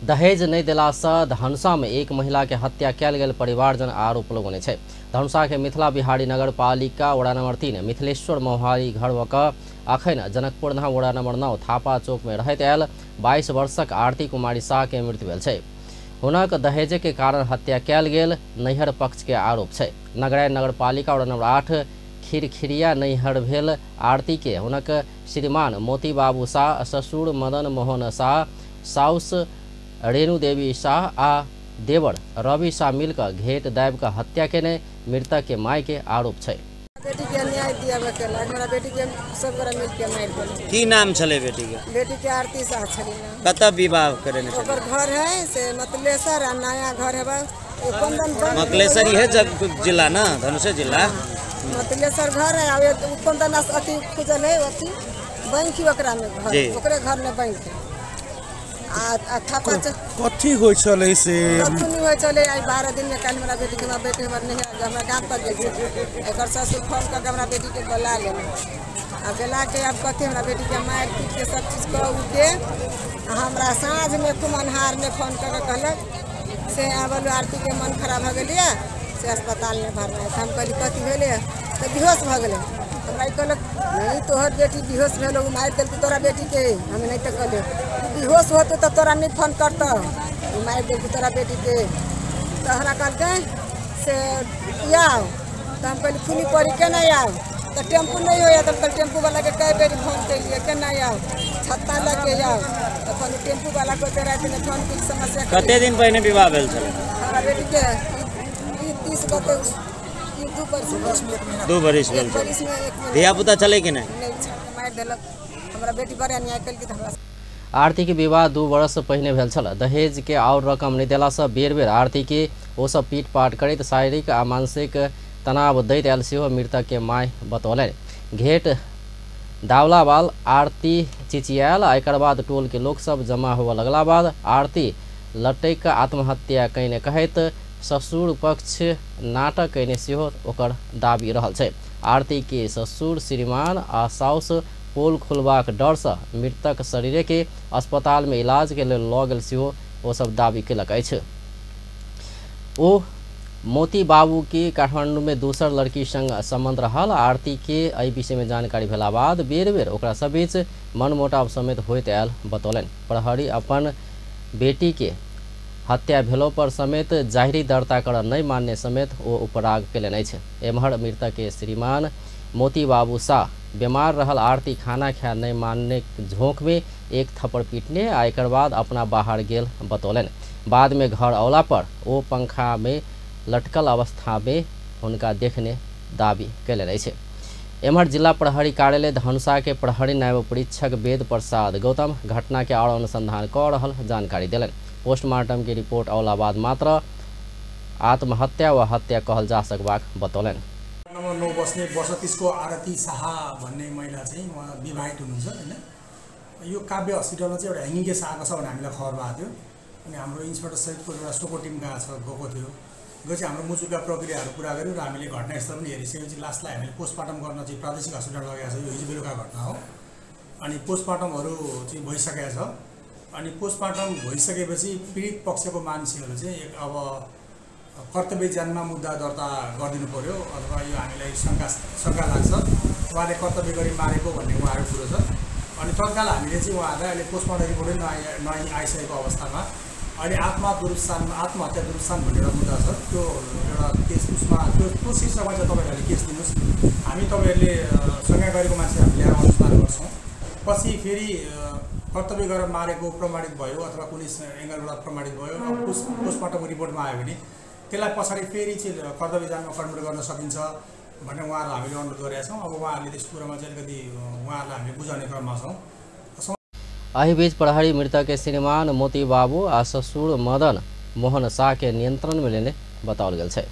दहेज नहि देलासँ धनुषामे एक महिला के हत्या कयल गेल परिवारजन आरोप लगौने छै। धनुषा के मिथिला बिहारी नगर पालिका वडा नंबर 3 मिथिलेश्वर मोहारी घर क अखन जनकपुर धाम वडा नंबर 9 थापा चौक में रहैत आयल 22 वर्षक आरती कुमारी शाह के मृत्यु भेल छै। हुनक दहेज के कारण हत्या कयल गेल नैहर पक्ष के आरोप छै। नगराय नगरपालिका वडा नंबर 8 खिरखिरिया नैहर भेल आरती के हुनक श्रीमान मोती बाबू शाह, ससुर मदन मोहन शाह, साउस रेणु देवी शाह आ देवर रवि शाह मिलकर घेट दाबि कऽ हत्या केने मृतक के माय के आरोप छै। बेटी के न्याय दियाबे के लाग, हमरा बेटी के सब गोरा मिल के मारि देलक। की नाम छलै बेटी के? बेटी के आरती शाह छलै नाम। कतऽ विवाह करेने छलै? ओकर घर है से मतलेसर आ नया घर है कुंदन। मतलेसर इहे जिला ना, धनुषे जिला। मतलेसर घर है आ कुंदन अथी खुजल है, अथी बैंक ही ओकरा में घर, ओकरे घर में बैंक है। कथी होइ छलै से कथी नहि होइ छलै। आइ 12 दिन में काल्हि हमरा बेटीके, हमरा बेटी हमर नहि हमरा गाम पर गेल छै। एकर ससुर फोन कऽ के हमरा बेटीके बोला लेलक आ बोलाके आब कथी हमरा बेटीके मारि पीट के सब चीज कऽ उके हमरा साँझमे खूब अन्हारमे फोन कऽ के कहलक से आबल आरतीके मन खराब भऽ गेलियै से अस्पतालमे भरना है। हम कहली कथी भेलै तऽ बेहोश भऽ गेलै। हमरा कहलक नहीं तोहर बेटी बेहोश भेल, मारि देलकै तोरा बेटीके। हम नहीं तऽ कहलियै बेहोश होतो तऽ तोरा नहीं फोन करतौ, मारि देलकै तोरा बेटीके। तऽ हमरा कहलकै से आउ, तऽ हम कहली खूनी पड़ी केना आउ, तऽ टेम्पू नहीं होइए। तऽ हम कहली टेम्पूवलाके कए बेरी फोन केलियै केना आउ, छत्ता लऽ के आउ। तऽ फोन टेम्पूवला के रातिमे फोन कुछ समस्या। कते दिन पहिने विवाह भेल छलै हमरा बेटीके? 30 गते 2 बरिस भेल। धियापुता छलै कि नहि? मारि देलक हमरा बेटी, बड़ अन्याय केलकै। हमरा आरती के विवाह 2 वर्ष पहिने भेल छल। दहेज के और रकम नहि देलासँ बेर बेर आरती के ओसब पीट पाट करैत शारीरिक आ मानसिक तनाव दैत आयल सेहो मृतक के my बतौलनि। घेट दावला बाद आरती चिचियायल आ एकर बाद टोल के लोक सब जमा होबऽ लगला बाद आरती लटकि आत्महत्या कयने कहैत ससुर पक्ष नाटक कयने सेहो ओकर दाबी रहल छै। आरती के ससुर श्रीमान आ साउस पोल खोलबाक डरसँ मृतक शरीर के अस्पताल में इलाज के लेल लऽ गेल सेहो ओसब दाबी केलक अछि। ओ मोती बाबू के काठमांडू में दोसर लड़की संग संबंध रहल। आरती के एहि विषय में जानकारी भेला बाद बेर बेर ओकरा सब बीच मनमुटाव समेत होइत आयल बतौलनि। प्रहरी अपन बेटी के हत्या भेलो पर समेत जाहिरी दर्ता कर नहीं मानने समेत ओ उपराग केलनि अछि। एम्हर मृतक के श्रीमान मोती बाबू शाह बीमार रहल आरती खाना खाए नहीं मानने झोंक में एक थप्पड़ पीटने आ एकर बाद अपना बाहर गेल बतौलनि। बाद में घर अवला पर ओ पंखा में लटकल अवस्था में हुनका देखने दाबी केलनि अछि। एम्हर जिला प्रहरी कार्यालय धनुषा के प्रहरी नायब परीक्षक वेद प्रसाद गौतम घटना के और अनुसंधान कऽ रहल जानकारी देलनि। पोस्टमार्टम के रिपोर्ट अवला बाद मात्र आत्महत्या व हत्या कहल जा सकबाक बतौलनि। नम्बर 9 बस्ने वर्ष 30 को आरती शाह भन्ने महिला चाहिँ उहाँ विवाहित हुनुहुन्छ हैन। यो काव्य हस्पिटलमा चाहिँ एउटा ह्याङ्गिङ केस आएको छ भनेर हामीलाई खबर भएको थियो। अनि हाम्रो इन्सपेक्टर सहितको एउटा सोको टिम गएको छ, गएको थियो। गएपछि हाम्रो मुचुका प्रक्रियाहरू पुरा गऱ्यौँ र हामीले घटनास्थल पनि हेरिसकेपछि लासलाई हामीले पोस्टमार्टम गर्न चाहिँ प्रादेशिक हस्पिटल लगेको छ। यो हिजो बेलुका घटना हो। अनि पोस्टमार्टमहरू चाहिँ भइसकेको छ। अनि पोस्टमार्टम भइसकेपछि पीडित पक्षको मान्छेहरू चाहिँ एक अब कर्तव्य ज्यानमा मुद्दा दर्ता गरिदिनु पर्यो अथवा यो हामीलाई शङ्का लाग्छ, उहाँले कर्तव्य गरी मारेको भन्ने उहाँहरूको कुरो छ। अनि तत्काल हामीले चाहिँ उहाँहरूलाई अहिले पोस्टमार्टम रिपोर्ट पनि नआइसकेको अवस्थामा अहिले आत्महत्या दुरुत्थान भन्ने एउटा मुद्दा छ, त्यो एउटा केस उसमा त्यो शीर्षकमा चाहिँ तपाईँहरूले केस दिनुहोस्, हामी तपाईँहरूले शङ्का गरेको मान्छे हामी ल्याएर अनुसन्धान गर्छौँ। पछि फेरि कर्तव्य गरेर मारेको प्रमाणित भयो अथवा कुनै एङ्गलबाट प्रमाणित भयो, पोस्टमार्टमको रिपोर्टमा आयो भने त्यसलाई पछाडि फेरि चाहिँ कर्तव्य जानमा कन्भर्ट गर्न सकिन्छ भनेर उहाँहरूलाई हामीले अनुरोध गरेका छौँ। अब उहाँहरूले त्यस कुरामा चाहिँ अलिकति उहाँहरूलाई हामीले बुझाउने क्रममा छौँ। एहिबीच प्रहरी मृतक के श्रीमान मोती बाबू आ ससुर मदन मोहन शाह के नियंत्रण में लेने बताओल गेल छै।